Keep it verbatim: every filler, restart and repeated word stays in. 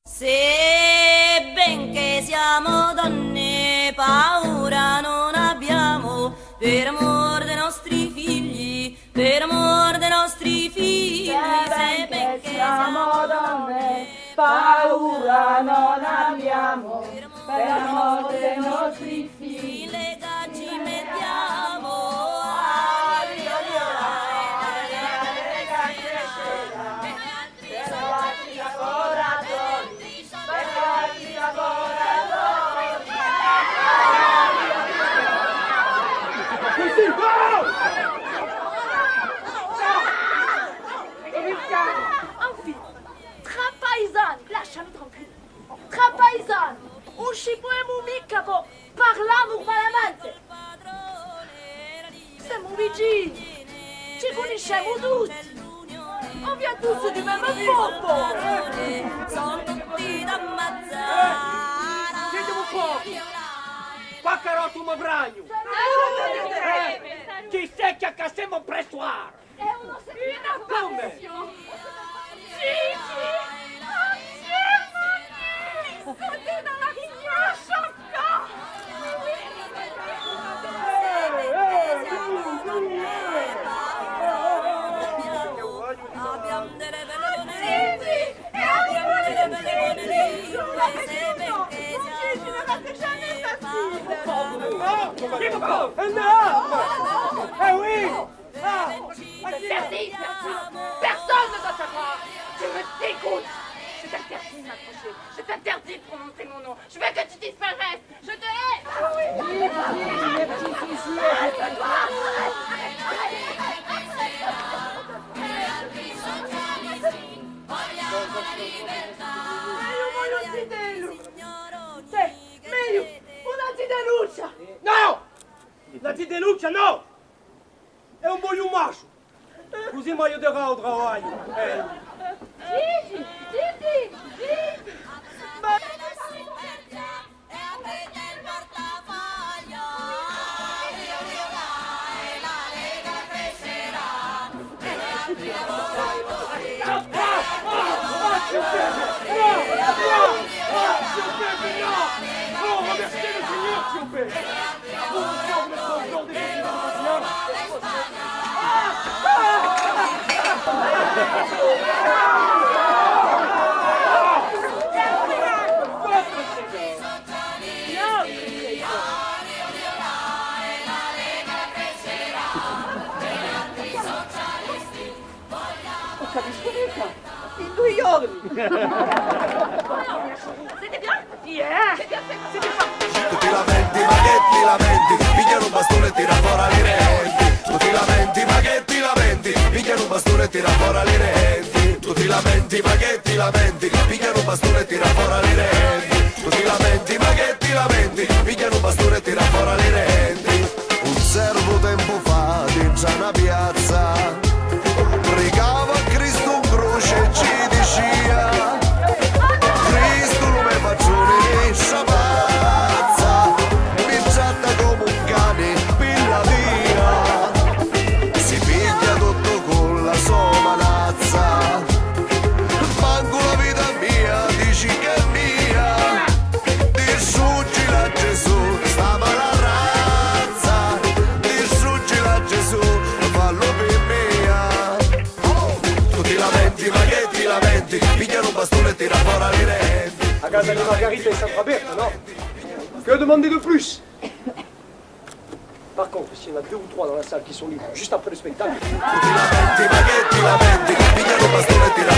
Sebben che siamo donne, paura non abbiamo, per amor dei nostri figli, per amor dei nostri figli, sebben che siamo donne, paura non abbiamo, per amor dei nostri figli, le ci mettiamo. Enfin, tra paisani, lasciami tranquillo. Tra paisani, non ci poemu micca po parlà nurmalamente. Semu vicini, ci cunniscemu tutti. Ovvia tu su di me, ma popolo! Sentimi un po'! Paccarottu mavragnu! Eh, chi secchia ca semu pressuar! È uno... Come? Gigi! Assieme! Sentite la sciocca! Gigi! È uno dei... Gigi, non la... Eh no! Eh oui! Ah! Interdit, personne ne doit savoir. Tu me dégoûtes. Je t'interdis de m'approcher. Je t'interdis de prononcer mon nom. Je veux que tu disparaisses. Je te hais. Ah oui. Meglio, voglio un zitello. Sì, meglio, una zitelluccia. No! La zitelluccia no! È un voglio un maciu! Cusì m'aiuterà ô travagliu! Eh. Gigi! Gigi! Gigi! Ma... Non capisco mica. In due giorni. Siete bianchi? Yeah. Siete bianchi. Tu ti lamenti, ma che ti lamenti? Piglia un bastone e tira fora li denti. Tu ti lamenti, ma che ti lamenti? Piglia un bastone e tira fora li denti. Tu ti lamenti, ma che ti lamenti? Piglia un bastone e tira fora li denti. Tu ti lamenti, ma che ti lamenti? Piglia un bastone e tira fora li denti. Un servu tempu fa dintra na piazza pricava a Cristu 'n cruci e ci dicia: Cristu lu me patruni mi strapazza, mi tratta comu un cani pi la via, si pigghia tuttu cu la so manazza. Mancu la vita mia dici che è mia. Distruggi la Gesù, sta mala razza. Distruggi la Gesù, fallu pi mia. Tu ti lamenti, ma che ti lamenti? Pigghia un bastone e tira fora li denti. La casa di Margarita è sempre aperta, no? Que demander de plus? Par contre, s'il y en a deux ou trois dans la salle qui sont libres juste après le spectacle. Tu ti lamenti, ma che ti lamenti? Pigghia un bastone e tira